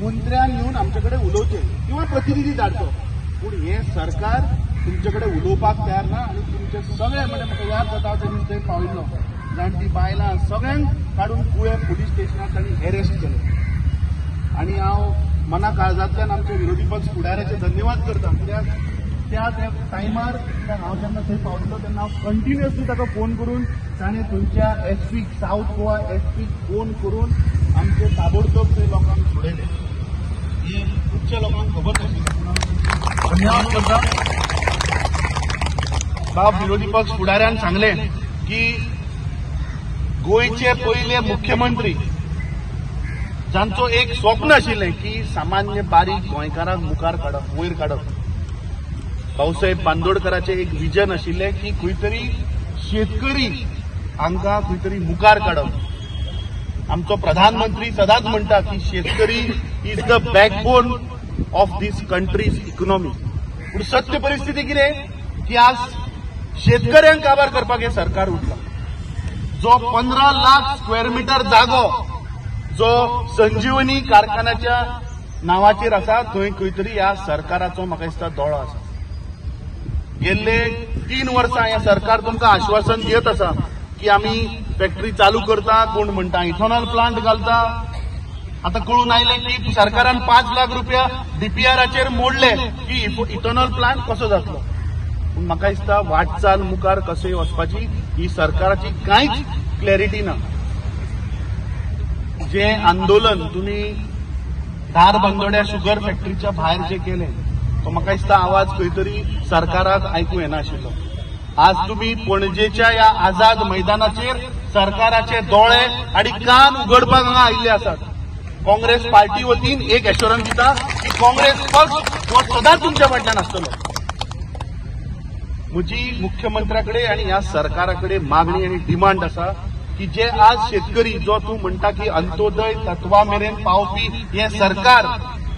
मंत्र्यान येवन आमचे कडेन उलोवचें किंवा प्रतिनिधी धाडचो, पूण हें सरकार तुमचे कडेन उलोवपाक तयार ना. आनी तुमचे सगळे म्हणजे म्हाका याद जाता त्या दीस थंय पाविल्लो, जाणटी बायलां सगळ्यांक काडून कुळे पुलीस स्टेशनार तांणी एरेस्ट केले. आनी हांव मना काळजांतल्यान आमचे विरोधी पक्ष फुडाऱ्याचे धन्यवाद करता, कित्याक त्या टायमार हांव जेन्ना थंय पाविल्लो तेन्ना हांव कंटिन्युअसली ताका फोन करून ताणें थंयच्या एसपीक, सावथ गोवा एसपीक फोन करून आमचे ताबडतोब थंय लोकांक सोडयले. ही खुबच्या लोकांक खबर नाशिल्ली. धन्यवाद करता. बाब विरोधी पक्ष फुडाऱ्यान सांगलें की गोंयचे पयले मुख्यमंत्री जांचो एक स्वप्न आशिल्लें की सामान्य बारीक गोंयकारांक मुखार काडप, वयर काडप, भाऊसाहेब बांदोडकराचें एक विजन आशिल्लें की खंय तरी शेतकरी हांकां खंय तरी मुखार काडप. आमचो प्रधानमंत्री सदांच म्हणटा की शेतकरी is the backbone of this country's economy. पूण सत्य परिस्थिती कितें की आज शेतकऱ्यांक काबार करपाक हें सरकार उठलां. जो 15 लाख स्क्वेअर मिटर जागो जो संजीवनी कारखान्याच्या नांवाचेर आसा थंय खंय तरी ह्या सरकाराचो म्हाका दिसता दोळो आसा. गेल्ले 3 वर्सां हें सरकार तुमकां आश्वासन दियत आसा की आमी फॅक्टरी चालू करता, कोण म्हणटा इथेनॉल प्लांट घालता. आतां कळून आयलें की सरकारान 5 लाख रुपया डीपीआराचेर मोडले की इथेनॉल प्लांट कसो जातलो. पूण म्हाका दिसता वाटचाल मुखार कशें वचपाची ही सरकाराची कांयच क्लॅरिटी ना. जें आंदोलन तुमी धारबांदोड्या शुगर फॅक्टरीच्या भायर जें केलें तो म्हाका दिसता आवाज खंय तरी सरकाराक आयकूं येनाशिल्लो. आज तुमी पणजेच्या ह्या आझाद मैदानाचेर सरकाराचे दोळे आनी कान उगडपाक हांगा आयिल्ले आसात. काँग्रेस पार्टी वतीन एक एश्योरन्स दिता की काँग्रेस पक्ष हो सदांच तुमच्या फाटल्यान आसतलो. म्हजी मुख्यमंत्र्या कडेन आनी ह्या सरकारा कडेन मागणी आनी डिमांड आसा की जे आज शेतकरी जो तूं म्हणटा की अंत्योदय तत्वा मेरेन पावपी हें सरकार,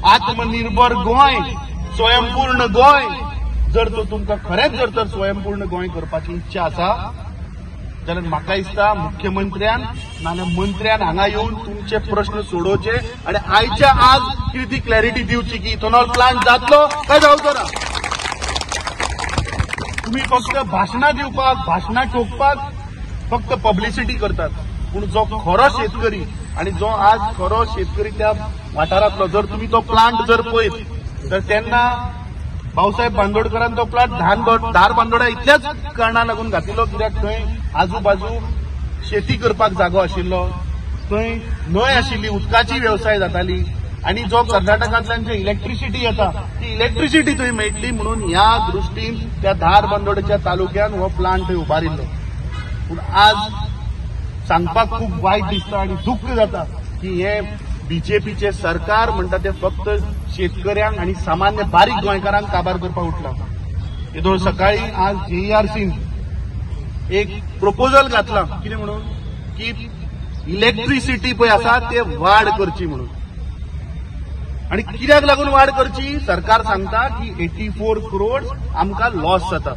आत्मनिर्भर गोंय, स्वयंपूर्ण गोंय, जर तो तुमकां खरेंच जर तर स्वयंपूर्ण गोंय करपाची इच्छा आसा जाल्यार म्हाका दिसता मुख्यमंत्र्यान नाजाल्यार मंत्र्यान हांगा येवन तुमचे प्रश्न सोडोवचे आनी आयच्या आज कितें ती क्लॅरिटी दिवची की इथेनॉल प्लांट जातलो काय जावचो ना. तुमी फक्त भाशणां दिवपाक, भाशणां ठोकपाक फक्त पब्लिसिटी करतात, पूण जो खरो शेतकरी आनी जो आज खरो शेतकरी त्या वाठारांतलो जर तुमी तो प्लांट जर पळयत तर तेन्ना भाऊसाहेब बांदोडकरान तो प्लांट धारबांदोड्या इतल्याच कारणां लागून घातिल्लो कित्याक थंय आजूबाजू शेती करपाक जागो आशिल्लो, थंय न्हंय आशिल्ली, उदकाची वेवसाय जाताली आनी जो कर्नाटकांतल्यान जे इलेक्ट्रिसिटी येता ती इलेक्ट्रिसिटी थंय मेळटली म्हणून ह्या दृश्टीन त्या धारबांदोड्याच्या तालुक्यान हो प्लांट थंय उबारिल्लो. पूण आज सांगपाक खूब वायट दिसता आनी दुख्ख जाता की हे बीजेपीचे सरकार म्हणटा ते फक्त शेतकऱ्यांक आनी सामान्य बारीक गोंयकारांक काबार करपाक उठला. येदोळ सकाळी आज जेईआरसीन एक प्रपोजल घातला कितें म्हणून की इलेक्ट्रिसिटी पळय आसा ते वाड करची म्हणून. आनी कित्याक लागून वाड करची? सरकार सांगता की 84 करोड आमकां लॉस जाता.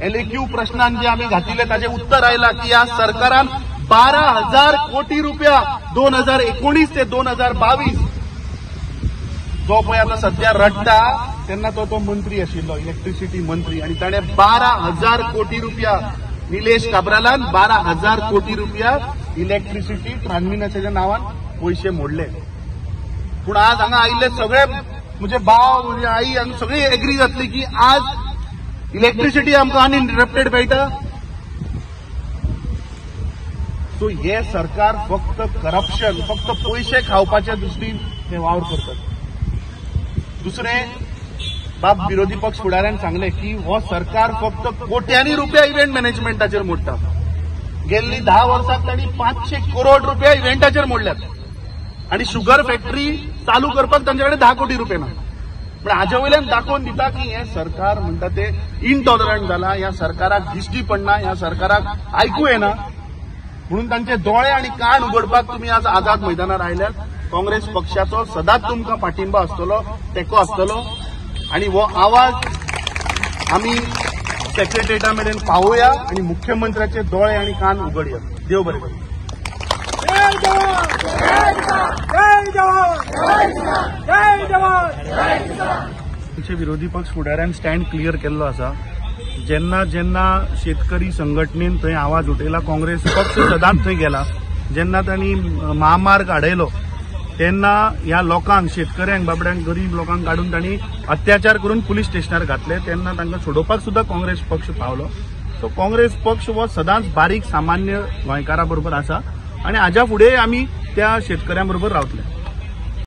एलएक्यू प्रश्नान जे आमी घातिल्ले ताजें उत्तर आयलां की ह्या सरकारान 12,000 कोटी रुपया 2019 ते 2022 जो पळय आतां सध्या रडटा तेन्ना तो तो मंत्री आशिल्लो, इलेक्ट्रिसिटी मंत्री, आनी ताणें 12,000 कोटी रुपया निलेश काब्रालान 12,000 कोटी रुपया इलेक्ट्रिसिटी ट्रान्समिशनाच्या नांवान पयशे मोडले. पूण आज हांगा आयिल्ले सगळे म्हजे भाव, म्हजी आई हांगा सगळी एग्री जातली की आज इलेक्ट्रिसिटी आमकां अनइंटरप्टेड मेळटा. सो हे सरकार फक्त करप्शन, फक्त पयशे खावपाच्या दृश्टीन ते वावर करतात. दुसरें, बाब विरोधी पक्ष फुडाऱ्यान सांगलें की हो सरकार फक्त कोट्यांनी रुपया इव्हेंट मॅनेजमेंटाचेर मोडटा. गेल्ली 10 वर्सां तांणी 500 करोड रुपया इव्हेंटाचेर मोडल्यात आनी शुगर फॅक्टरी चालू करपाक तांचे कडेन 10 कोटी रुपया ना. पण हाजे वयल्यान दाखोवन दिता की हें सरकार म्हणटा ते इनटॉलरंट जाला, ह्या सरकाराक दिश्टी पडना, ह्या सरकाराक आयकूं येना. म्हणून तांचे दोळे आनी कान उगडपाक तुमी आज आझाद मैदानार आयल्यात. काँग्रेस पक्षाचो सदांच तुमकां पाठिंबा आसतलो, तेंको आसतलो आनी हो आवाज आमी सेक्रेटरीटा मेरेन पावोवया आनी मुख्यमंत्र्याचे दोळे आनी कान उगडया. देव बरें करूं. आमचे विरोधी पक्ष फुडाऱ्यान स्टँड क्लियर केल्लो आसा. जेन्ना जेन्ना शेतकरी संघटनेन थंय आवाज उठयला, काँग्रेस पक्ष सदांच थंय गेला. जेन्ना तांणी महामार्ग आडयलो तेन्ना ह्या लोकांक, शेतकऱ्यांक, बाबड्यांक, गरीब लोकांक काडून तांणी अत्याचार करून पुलीस स्टेशनार घातले, तेन्ना तांकां सोडोवपाक सुद्दां काँग्रेस पक्ष पावलो. सो काँग्रेस पक्ष हो सदांच बारीक सामान्य गोंयकारा बरोबर आसा आनी हाज्या फुडें आमी त्या शेतकऱ्यां बरोबर रावतले.